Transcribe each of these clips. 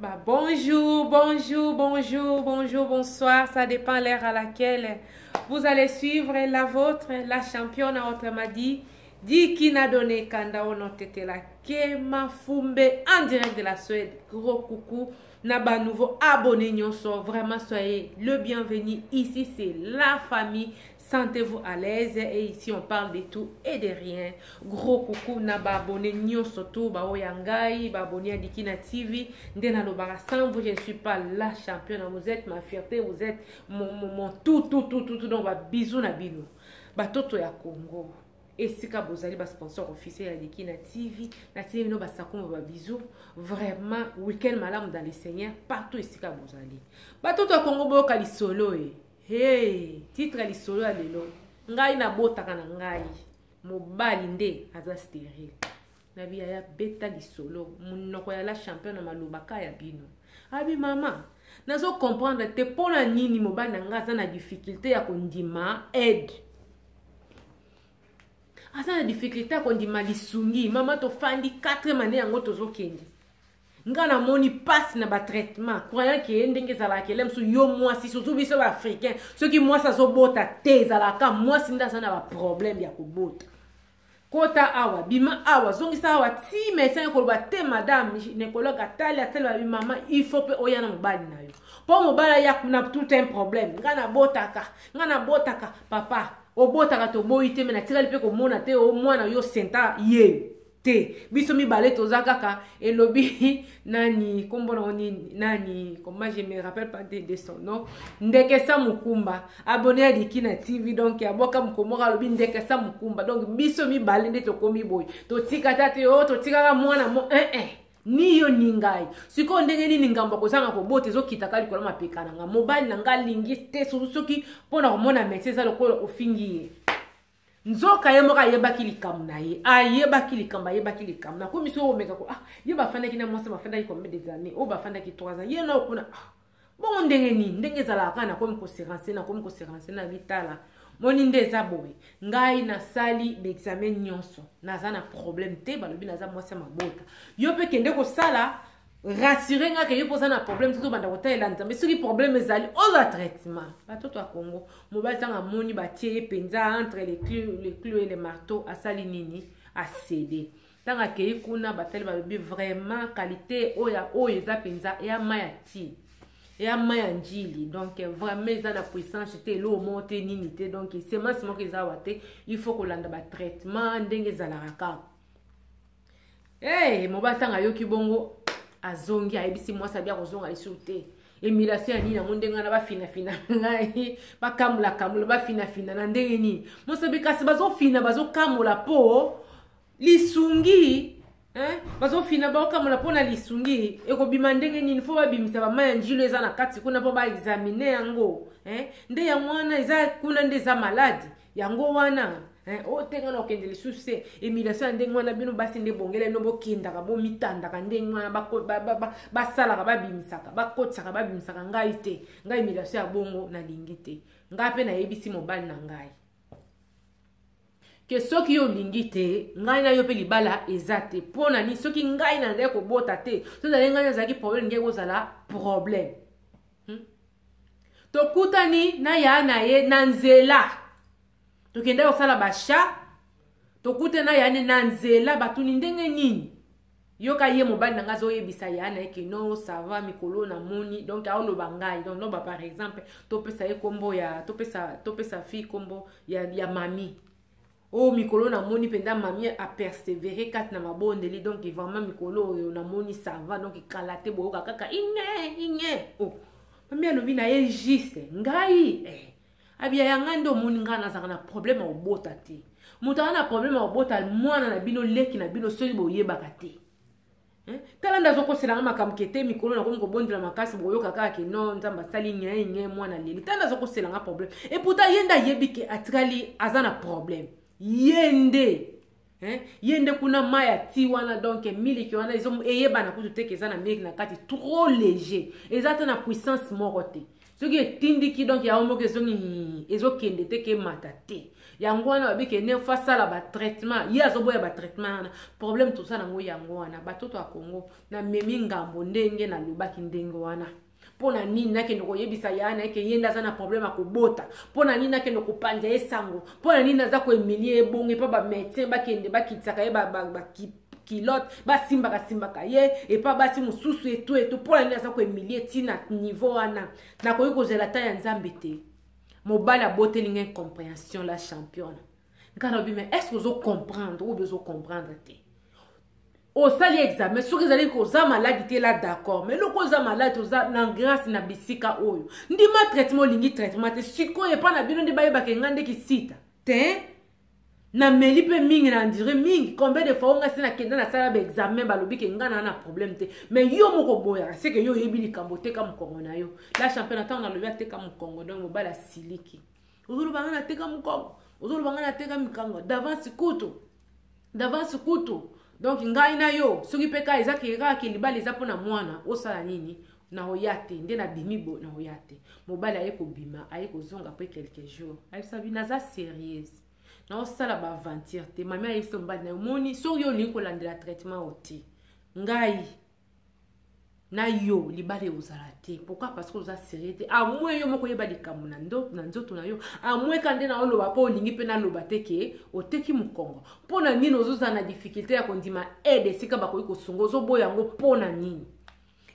Bah, bonjour, bonjour, bonjour, bonjour, bonsoir. Ça dépend l'heure à laquelle vous allez suivre la vôtre, la championne, autrement dit. Dikina donné Kanda Onotetela Kema Fumbe en direct de la Suède. Gros coucou. Naba nouveau abonné nyonso. Vraiment, soyez le bienvenu. Ici, c'est la famille. Sentez-vous à l'aise. Et ici, on parle de tout et de rien. Gros coucou, naba abonné nyonso tout. Ba oya ngai, ba abonné à Dikina TV. Nde nalobaka, sans vous, je ne suis pas la championne. Vous êtes ma fierté, vous êtes mon tout, tout, tout, tout, tout. Donc, ba bisous na bino. Ba toto ya Congo. Esika bozali ba sponsor officiel ya Dikina TV, natindi bino basakomba ba bisous. Vraiment week-end malamu dans le Seigneur partout esika bozali. Batoto ya Congo boyoka lisolo e. Hey, titre ya lisolo ya lelo. Ngai nabotaka na ngai. Mobali nde aza stérile. Nabi yaya beta lisolo munoko ya la champion na maloba ka ya bino. Abi mama, nazo comprendre te pona nini mobali na ngai aza na difficulté ya kondima aide. Aza na difficulté ya kondima lisungi. Mama tofandi 4e année yango tozokende. Nga namoni passe na ba traitement croyant que ndenge ezalaka ele mosusu yo mwasi surtout biso ba africain soki mwasi azobota te ezalaka mwasi nde aza na ba problème ya kobota. Kota awa, bima awa, zongisa awa, ti médecin ekoloba te madame gynécologue atali atali babi mama il faut pe oya na mobali na yo. Po mobali aya kuna tout un problème. Nga nabotaka, nga nabotaka papa, obotaka toboyi te mais natikali pe komona te o mwana yo senta ye te. Biso mibale toza kaka elobi nani kombo na nini nani comment je me rappelle pas de son nom Ndekesa Mukumba abonné à Dikina TV donc aboka mukombo alobi Ndekesa Mukumba donc biso mibale nde tokomi boye totika tate o totikaka mwana mo 1 1 ni yo ni ngai sikoyo ndenge nini ngambo kozanga kobota ezokitaka likolo mapeka na nga mobali na nga alingi te soki mpona komona médecin eza lokola ofingi ye. Nzoka ye moko ayebaki likambo na ye, ayebaki likambo, ayebaki likambo. Nakomi soki omeka ko, ah, ye bafandaki na mwasi, bafandaki combien des années? Oyo bafandaki 3 ans. Ye na okuna, ah, bongo ndenge nini? Ndenge ezalaka kaka nakomi ko se renseigner, nakomi ko se renseigner na bitala. Moni nde eza boye. Ngai nasali ba examen nyonso. Naza na problème te, balobi naza mwasi ya mabota. Yo pe kende kosala rassurer nga ke yo poza na problème te, tobanda kotalela Nzambe. Soki problème ezali, oza traitement. Batoto ya Congo, mobali ntango amoni batie ye mpenza entre les clous, les clous et les marteaux, asali nini? Acédé. Ntango akei kuna, batali balobi vraiment qualité oyo oyo eza mpenza ya mai ya ti, ya mai ya njili. Donc vraiment eza na puissance te, eloko moko te, nini te. Donc semence moko eza awa te, il faut kolanda ba traitement ndenge ezalaka kaka. Hey, mobali ntango ayoki bongo azongi, ayebisi mwasi abi akozonga lisusu te. Émulation ya nini yango ndenge wana bafinafina ngai, bakamolakamula, bafinafina na ndenge nini? Mosobi kasi bazofina, bazokamola po lisungi, hein? Bazofina, baokamola po na lisungi ekobima ndenge nini? Fo babimisa ba mai ya njilo eza na kati kuna po baexamine yango, hein? Nde yango wana eza kuna nde eza maladi yango wana, hein? O tenga na okende lisusu se émulation ya ndenge wana bino basi nde bongela bino bokendaka bomitandaka ndenge wana basalaka babimisaka bakotisaka babimisaka ngai te. Ngai émulation ya bongo nalingi te. Ngai mpe nayebisi mobali na ngai ke soki yo olingi te ngai na yo mpe libala eza te. Mpo na nini? Soki ngai na ngai kobota te, soki ezali ngai nazalaki problème, ngai kozala problème. Tokutani na ya na ye na nzela, tokende kosala basha, tokutani na ya ne na nzela, batuni ndenge nini? Yoka ye mobali na ngai azoyebisa ya na ye ke non ça va mikolo na moni, donc aoloba ngai donc loba par exemple topesa ye kombo ya topesa fille kombo ya mami. Oh mikolo na moni mpenza mami a persévérer kati na mabondeli, donc vraiment mikolo oyo na moni ça va, donc kala te boyoka kaka inge inge. Oh mami alobi na ye juste ngai abia ya ngai nde omoni ngai nazalaka na problème ya kobota te. Moto aza na problème ya kobota mwana na bino leki na bino soki boyebaka te. Tala nde azokoselanga makambo ke te mikolo nakomi kobondela makasi boyoka kaka ke non Nzambe asali nye nye mwana leli. Tala nde azokoselanga problème et pourtant ye nde ayebi ke atikali aza na problème ye nde, hein? Ye nde kuna mai ya ti wana, donc miliki wana eyebana kutu te ke eza na miliki na kati, trop léger, eza te na puissance moko te. Soki etindiki, donc yango moko ezongi, ezokende te, kemata te. Yango wana babi ke ne fasala batraitement, ye azoboya batraitement wana. Problème toza nango yango wana, batoto ya Congo. Namemi ngambo ndenge nalobaki ndenge wana. Mpo na nini nakende koyebisa ya na eke ye nde aza na problème ya kobota? Mpo na nini nakende kopanza ye sango? Mpo na nini naza kohumilie ye bongo epa bamédecin? Bakende bakitisaka ye bakilote, basimbaka simbaka ye epa basi mosusu etu etu. Mpo na nini aza kohumilie ntina niveau wana? Nakoki kozela ta ya Nzambe te. Mobali aboteli nga incompréhension, la championne. Ngai nalobi: mais est ce que ozocomprendre ou ozocomprendre te? Osali examen, soki ezali koza maladi te, la d'accord, mais eloko oza maladi, oza na grâce na bisika oyo, ndima traitement. Olingi traitement te, sikoyo epa na bino nde bayebaka nga nde kisita te. Nameli mpe mingi, na endure mingi. Combien de fois nga si nakenda, nasala baexamen, balobi ke nga naa na problème te, mais yo moko boyaka seke yo oyebi likambo, oteka mokongo na yo. La championne, ntango nalobi ateka mokongo, donc mobali asiliki. Ozoloba nga nateka mokongo, ozoloba nga nateka mikango d'avance kutu, d'avance kutu. Donc ngai na yo, soki mpe ka eza kaka ke libala eza mpona mwana, osala nini? Naoya te. Nde nabimi bo, naoya te. Mobali aye kobima, aye kozonga mpe quelques jours, ayebisa bi naza sérieuse, naosala baaventure te. Mami ayebisa mobali na yo: moni, soki olingi kolandela traitement o te, ngai na yo libala ekozala te. Pourquoi? Parce que oza sérieux te. Amwe yo moko oyeba likambo na nzoto na yo. Amwe ka nde na oloba mpo olingi mpe naloba te ke oteki mokongo. Mpo na nini ozozala na difficulté ya kondima aide esika bakoki kosunga? Ozoboya yango mpo na nini?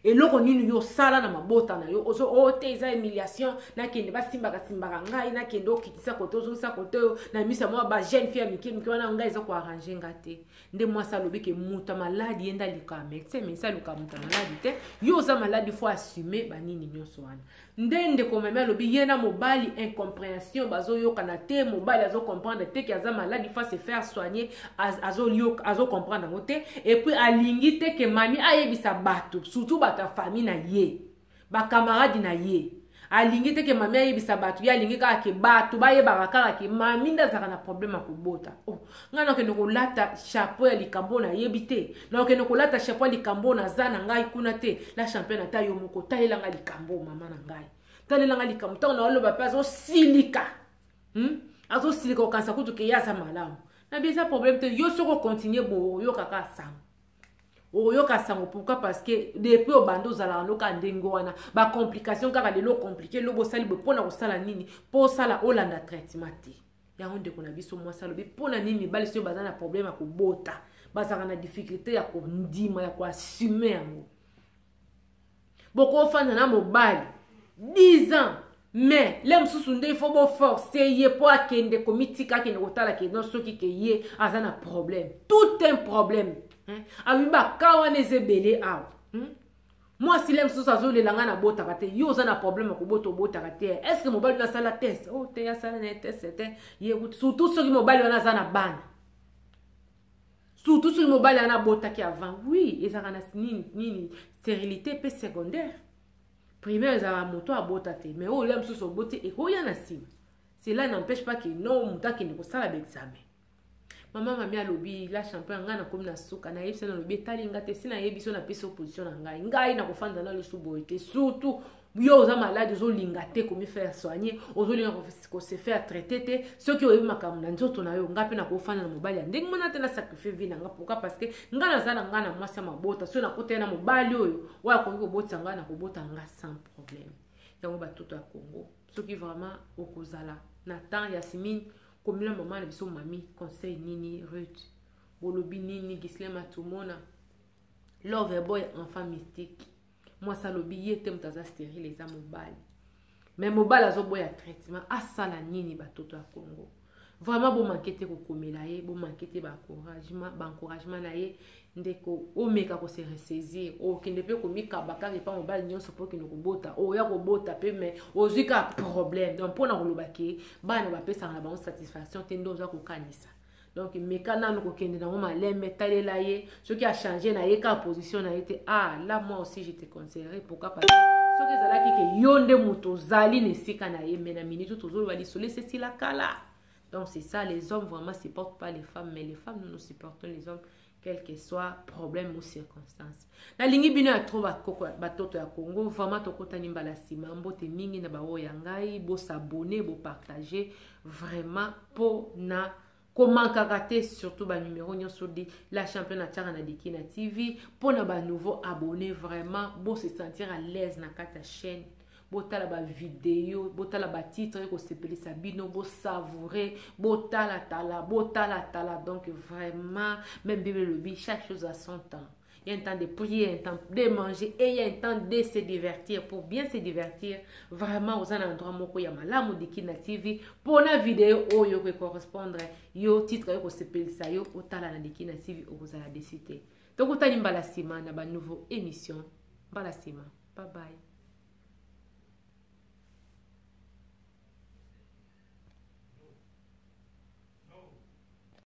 Eloko nini yo osala na mabota na yo? Ozo o te, eza humiliation. Nakende basimbaka simbaka ngai, nakende okitisa kote, ozongisa kote oyo na misa mwa bajeune fille ya mike mike wana, ngai eza koarrange nga te. Nde mwasi alobi ke moto ya maladi ye nde alukaka médecin, médecin alukaka moto ya maladi te. Yo oza maladi, faut assume banini nyonso wana. Nde ndeko mami alobi ye na mobali incompréhension, bazoyokana te. Mobali azocomprendre te ke aza maladi, faut se faire soigner, azocomprendre yango te. Et puis alingi te ke mami ayebisa bato, surtout bato ya famille na ye, bakamarade na ye. Alingi te ke mami ayebisa bato. Ye alingi kaka ke bato bayebaka kaka ke mami nde azalaka na problème ya kobota. Oh, ngai nakende kolata chapeau ya likambo oyo nayebi te, nakokende kolata chapeau ya likambo oyo naza na ngai kuna te. La championne, ata yo moko talelanga likambo, mama na ngai, talelanga likambo. Ntango naoloba mpe azosilika, Azosilika, kokanisa kutu ke ye aza malamu. Nabi eza problème te. Yo soki okontinue boye, oyokaka sango, oyoka sango. Pourquoi? Parce que depuis obanda, ozalaka noka ndenge wana, bacomplication kaka. Lelo compliqué, lobi osali boye. Mpona kosala nini? Mpo osala olanda traitement te. Yango ndeko na biso mwasi alobi: mpo na nini mibali soki baza na problème ya kobota, bazalaka na difficulté ya kondima, ya koassume yango? Bokofanda na mobali 10 ans, mais le mosusu nde il faut boforce ye mpo akende komitika, akende kotala ke non, soki ke ye aza na problème, tout un problème, hein? Alobi baka wana eza ebele awa, Mwasi le mosusu azolela: ngai nabotaka te. Yo oza na problème ya kobota, obotaka te. Est ce que mobali wana asala test? Oh te, asala na ye test te. Ye surtout soki mobali wana aza na bana, surtout soki mobali wana abotaki avant. Oui, ezalaka na nini nini, stérilité mpe secondaire. Primaire ezalaka moto abota te, mais oyo lia mosusu oboti, ekoya na nsima. Cela n'empêche pas que non, moto akende kosala baexamen. Mama mami alobi: la champion, ngai nakomi na suka. Nayebisi, nalobi etali nga te. Si nayebi so, napesi opposition na ngai. Ngai nakofanda na lisu boye te, surtout yo oza maladi, ozolinga te komifaire soigner, ozolinga kose faire traiter te. Soki oyebi makambo na nzoto na yo, ngai mpe nakofanda na mobali ya ndenge mona te, na sacrifie vie na nga. Pourquoi? Parce que ngai naza na ngai na mwasi ya mabota. Soki nakotaya na mobali oyo oyo akoki kobotisa ngai, nakobota nga sans problème. Yango batoto ya Congo, soki vraiment okozala na temps, Yasimine, komela mama na biso mami conseil nini? Ruth, bolobi nini? Gislin Matumona, Love Boy, enfant mystique. Mwasi alobi ye te moto aza stérile, eza mobali, mais mobali azoboya traitement. Asala nini? Batoto ya Congo, vraiment bomanke te kokomela ye, bomanke te baencouragement na ye. Ndeko, omeka kose ressaisir, okende mpe komikaba kaka epa mobali nyonso mpo okende kobota, oya kobota mpe, mais ozwi kaka problème. Donc mpona koloba ke bana bapesaka na bango satisfaction te, nde oza kokanisa. Donc meka nanu kokende nango malembe, talela ye. Soki achange na ye kaka position na ye te, ah là, moi aussi je te conseillerais. Pourquoi? Parce que soki ezalaki ke yo nde moto ozali na esika na ye, mais na minute tozoloba, lisolo esesila kala. Donc c'est ça, les hommes vraiment supportent pas les femmes, mais les femmes, nous, nous supportons les hommes. Quel que soit problème ou circonstance. Nalingi bino ya trop, bakoko batoto ya Congo. Vraiment, tokotani mbala nsima. Mbote mingi na baoyo ya ngai. Bos'abonner, bopartager vraiment mpo na komankaka te, surtout banumero nyonso de la championne atiaka na Dikina TV. Mpo na banouveau abonné, vraiment bose sentir à l'aise na kati ya chaîne. Botala bavideo, botala batitre ekosepelisa bino, bosavoure, botalatala, botalatala. Donc vraiment, même Bible elobi: chaque chose a son temps. Il y a un temps de prier, un temps de manger et il y a un temps de se divertir. Pour bien se divertir, vraiment, oza na endroit moko ya malamu, Dikina TV. Mpona video oyo ekocorrespondre yo, titre oyo kosepelisa yo, otala na Dikina TV, okozala déçu te. Tokutani mbala nsima na banouveau émission. Mbala nsima, bye bye.